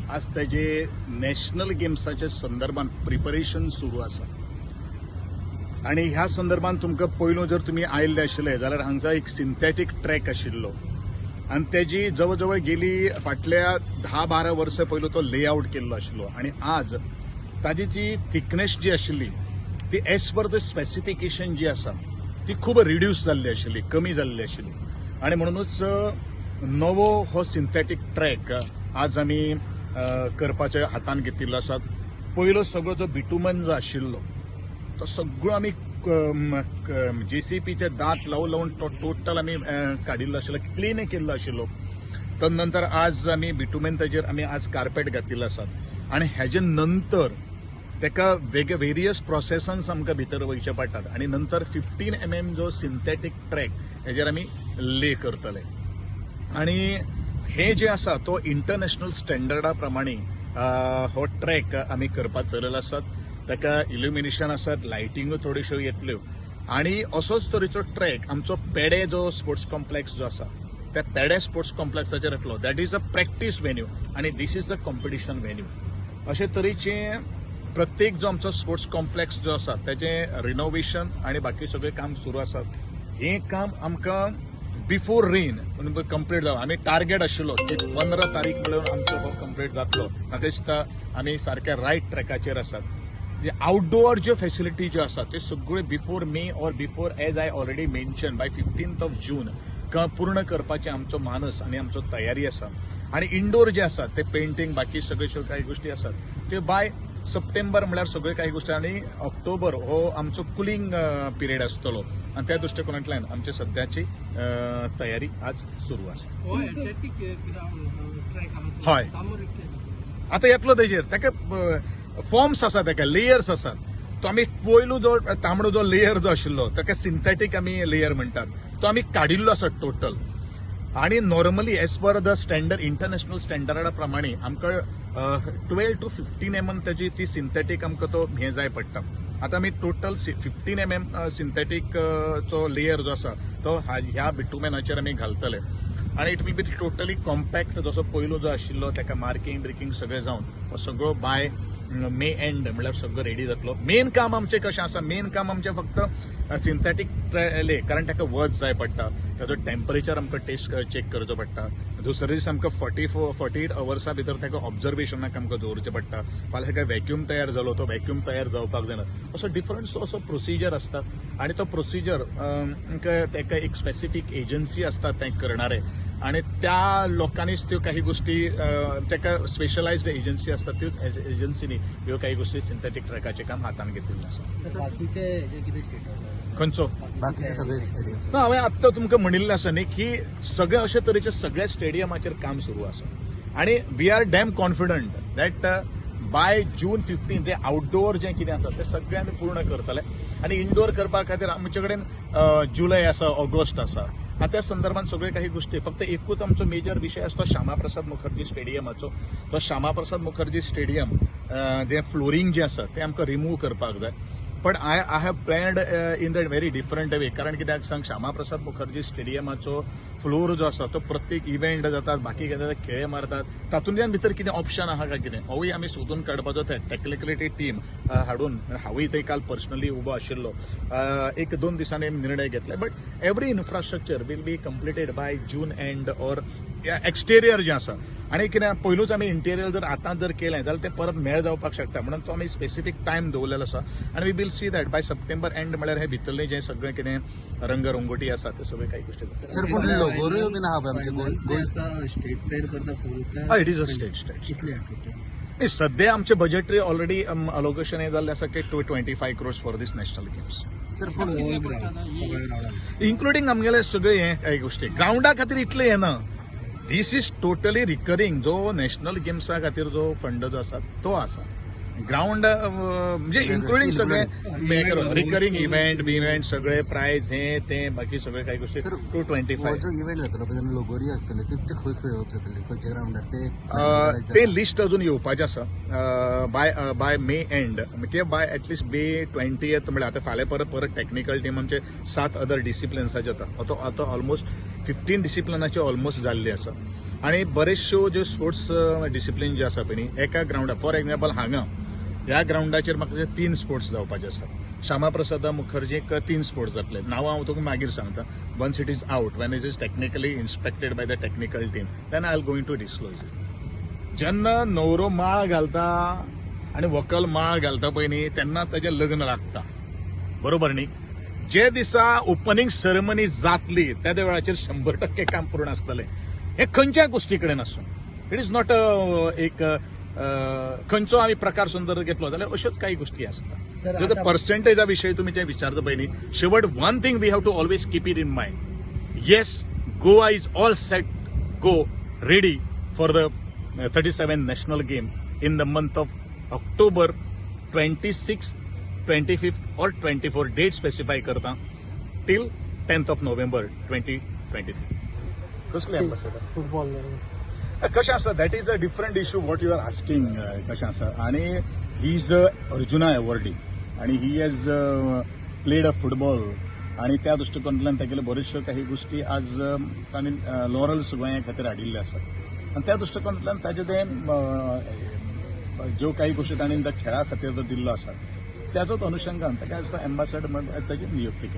आज तेजे नॅशनल गेम्साच्या संदर्भात प्रिपरेशन सुरू आसा. आनी ह्या संदर्भात तुमकां पयलू जर तुमी आयिल्ले आशिल्ले जाल्यार हांगचा एक सिंथेटीक ट्रॅक आशिल्लो आनी तेजी जवळ जवळ गेली फाटल्या 10-12 वर्सां पयलू तो लेआउट केल्लो आशिल्लो आनी आज ताजी जी थिकनेस जी आशिल्ली ती एज पर the specification जी आसा ती खूब रिड्यूस जाल्ली आशिल्ली, कमी जाल्ली आशिल्ली. आनी म्हणूनच नवो हो सिंथेटीक ट्रॅक आज आमी करपाच्या हातान घेतिल्लो आसा. पयलो सगळो जो बिटुमन जो आशिल्लो तो सगळो आमी जेसीपीचे दांत लावन लावन तो टोटल आमी काडिल्लो आशिल्लो, क्लीन केल्लो आशिल्लो. तर नंतर आज आमी बिटुमेन ताजेर आमी आज कार्पेट घातिल्लो आसात आनी हेजे नंतर तेका वेग वेरियस प्रोसेसांस आमकां भितर वयचे पडटात आनी नंतर 15 mm जो सिंथेटीक ट्रॅक हेजेर आमी ले करतले. आनी हे जे आसा तो इंटरनॅशनल स्टँडर्डा प्रमाणे हो ट्रॅक आमी करपाक चलयलो आसात. ताका इल्युमिनेशन आसात, लायटिंगूय थोड्योश्यो येतल्यो आनी असोच तरेचो ट्रॅक आमचो पेडे जो स्पोर्ट्स कॉम्प्लेक्स जो आसा त्या पेडे स्पोर्ट्स कॉम्प्लेक्साचेर येतलो. That is a practice venue आनी this is the competition venue. अशे तरेचे प्रत्येक जो आमचो स्पोर्ट्स कॉम्प्लेक्स जो आसा तेजें रिनोवेशन आनी बाकी सगळें काम सुरू आसा. हें काम आमकां बिफोर रेन कंप्लीट जावं आमी टार्गेट आशिल्लो की 15 तारीख म्हणल्यार आमचो हो कंप्लीट जातलो. म्हाका दिसता आमी सारक्या रायट ट्रॅकाचेर आसात. आउटडोर ज्यो फेसिलिटी ज्यो आसा त्यो सगळ्यो before May or before, as I already mention, by 15th of June पूर्ण करपाचे आमचो मानस आनी आमचो तयारी आसा. आनी इंडोर जे आसा ते पेंटींग बाकी सगळ्यो काही गोष्टी आसात त्यो बाय सप्टेंबर म्हळ्यार सगळ्यो काही गोष्टी आनी ऑक्टोबर हो आमचो कुलींग पिरियड आसतलो आनी त्या दृश्टिकोनांतल्यान आमची सद्याची तयारी आज सुरू आसा. हो एथलेटीक ग्राउंड ट्रॅक आहा. हय. तांबो रिक्षा. आता येतलो तेजेर. ताका फॉर्म्स आसा, ताका लेयर्स आसात. तो आमी पयलू जो तांबडो जो लेयर जो आशिल्लो ताका सिंथेटीक आमी लेयर म्हणटात, तो आमी काडिल्लो आसा टोटल. आणि normally as per the standard, international स्टँडर्डा प्रमाणे आमकां 12 to 15 mm ताजी ती सिंथेटीक आमकां तो हें जाय पडटा. आतां आमी टोटल 15 mm सिंथेटीक चो लेयर जो आसा तो ह्या बिटुमेनाचेर आमी घालतले आणि it will be totally compact. जसो पयलो जो आशिल्लो ताका मार्किंग ब्रिकींग सगळें जावन हो सगळो बाय मे एंड म्हणल्यार सगळो रेडी जातलो. मेन काम आमचें कशें आसा, मेन काम आमचें फक्त सिंथेटीक ले, कारण ताका वत जाय पडटा, ताजो टेम्परेचर आमकां टेस्ट चेक करचो पडटा. दुसरे दीस आमकां 44 48 अवर्सा भितर ताका ऑब्जर्वेशनाक आमकां दवरचें पडटा. फाल्यां ताका वॅक्यूम तयार जालो, तो वॅक्यूम तयार जावपाक जायना. असो डिफरंट असो प्रोसिजर आसता आनी तो प्रोसिजर ताका एक स्पेसिफीक एजन्सी आसता तें करणारे आणि त्या लोकांनीच त्यो काही गोष्टी, ताका स्पेशलायज्ड एजन्सी आसता, त्योच एजन्सीनी ह्यो काही गोष्टी सिंथेटीक ट्रॅकाचें काम हातान घेतिल्लें आसा. सर, बाकीचे हेजे कितें स्टेटस? खंयचो? बाकीचे सगळे स्टेडियम. ना, हांवें आत्तां तुमकां म्हणिल्लें आसा न्ही की सगळे अशे तरेचे सगळ्या स्टेडियमाचेर काम सुरू आसा आणि we are damn confident that by June 15 ते आउटडोर जें कितें आसा तें सगळें आमी पूर्ण करतले. आनी इंडोर करपा खातीर आमचे कडेन जुलय आसा, ऑगस्ट आसा. आनी त्या संदर्भात सगळे काही गोष्टी, फक्त एकूच आमचो मेजर विशय आसा तो श्यामा प्रसाद मुखर्जी स्टेडियमाचो. तो श्यामा प्रसाद मुखर्जी स्टेडियम जें फ्लोरींग जें आसा तें आमकां रिमूव करपाक जाय. पण I have planned in the very different way. कारण कित्याक सांग, श्यामा प्रसाद मुखर्जी स्टेडियमाचो फ्लोर जो आसा तो प्रत्येक इव्हेंट जातात, बाकी कितें जाता, खेळ मारतात, तातूंतल्यान भितर कितें ऑप्शन आहा काय कितें होवूय आमी सोदून काडपाचो. ते टेक्निकलिटी टीम हाडून हांवूय थंय काल पर्सनली उबो आशिल्लो. एक दोन दिसांनी आमी निर्णय घेतले, but every infrastructure will be completed by June end or exterior जें आसा. आनी कितें पयलूच आमी इंटेरियर जर आतां जर केलें जाल्यार तें परत मेळ जावपाक शकता, म्हणून तो आमी स्पेसिफीक टायम दवरलेलो आसा. आनी we will see that by September end म्हळ्यार हे भितरलें जें सगळें कितें रंगरंगोटी आसा त्यो सगळ्यो काही गोश्टी जाता. सर, पूण लोगोऱ्यो बीन आहा पळय आमचे गोल गोल. स्टेट प्लेयर करता फूल? हय, it is a state. कितले टोटल? नाही, सध्या आमचे बजेटरी ऑलरेडी अलोकेशन हे जाल्लें आसा की 225 crores for this national games. Sir, पूण सगळ्या ग्राउंडार? इन्क्लुडींग आमगेले सगळे हे काही गोष्टी. ग्राउंडा खातीर इतलें येना. This is totally recurring. जो नॅशनल गेम्सा खातीर जो फंड जो आसा तो आसा. ग्राउंड म्हणजे इन्क्लुडींग सगळे रिकरिंग इव्हेंट बिव्हेंट सगळे प्रायज हे ते बाकी सगळे काही गोष्टी सर, टू ट्वेंटी हो फाय. जो इव्हेंट जातलो पळय तेन्ना लोगोरी आसतले ते ते खंय खेळोवप जातले, खंयच्या ग्राउंडार ते? ते लिस्ट अजून येवपाचें आसा. बाय मे एंड किंवा बाय एटलिस्ट मे 20th, म्हळ्यार आतां फाल्यां परत परत टॅक्निकल टीम आमचे सात अदर डिसिप्लिन्साचे जाता. आतां आतां ऑलमोस्ट 15 डिसिप्लिनाचे ऑलमोस्ट जाल्ले आसा. आनी बरेचश्यो ज्यो स्पोर्ट्स डिसिप्लीन जे आसा पळय न्ही एका ग्रावंडार, फॉर एग्जाम्पल हांगा ह्या ग्रावंडाचेर म्हाका दिसता 3 स्पोर्ट्स जावपाचे आसा. श्यामा प्रसाद मुखर्जीक 3 स्पोर्ट्स जातले. नांवां हांव तुका मागीर सांगता. Once it is out, when it is technically inspected by the technical team, then I will going to disclose it. जेन्ना न्हवरो माळ घालता आनी व्हंकल माळ घालता पळय न्ही तेन्नाच ताजें लग्न लागता, बरोबर न्ही? जे दिसा ओपनिंग सेरेमनी जातली त्या वेळाचेर 100% काम पूर्ण आसतलें. हें खंयच्याय गोश्टी कडेन आसूं, it is not एक खंयचो आमी प्रकार सुंदर घेतलो जाल्यार अश्योच काही गोश्टी आसता. सर, जर पर्सेंटेजा विशयी तुमी जे विचारता पळय न्ही, शेवट one thing we have to always keep it in mind, yes, Goa is all set go ready for the 37 national game in the month of October 26, 25 or 24 date specify करता till 10th of November 2023. कसले ambassador? Football. कशें आसा, that is a different issue what you are asking. कशें आसा, आनी he is a Arjuna awardee आणि he has played a football आणि त्या दृश्टिकोनांतल्यान तागेले बऱ्योचश्यो काही गोष्टी आज ताणें लॉरल्स गोंया खातीर हाडिल्ले आसात आनी त्या दृश्टिकोनांतल्यान ताजें तें ज्यो काही गोष्टी ताणें त्या खेळा खातीर जो दिल्लो आसा त्याचोच अनुशंगान ताका एज एम्बासेडर म्हण ताजी नियुक्ती केली.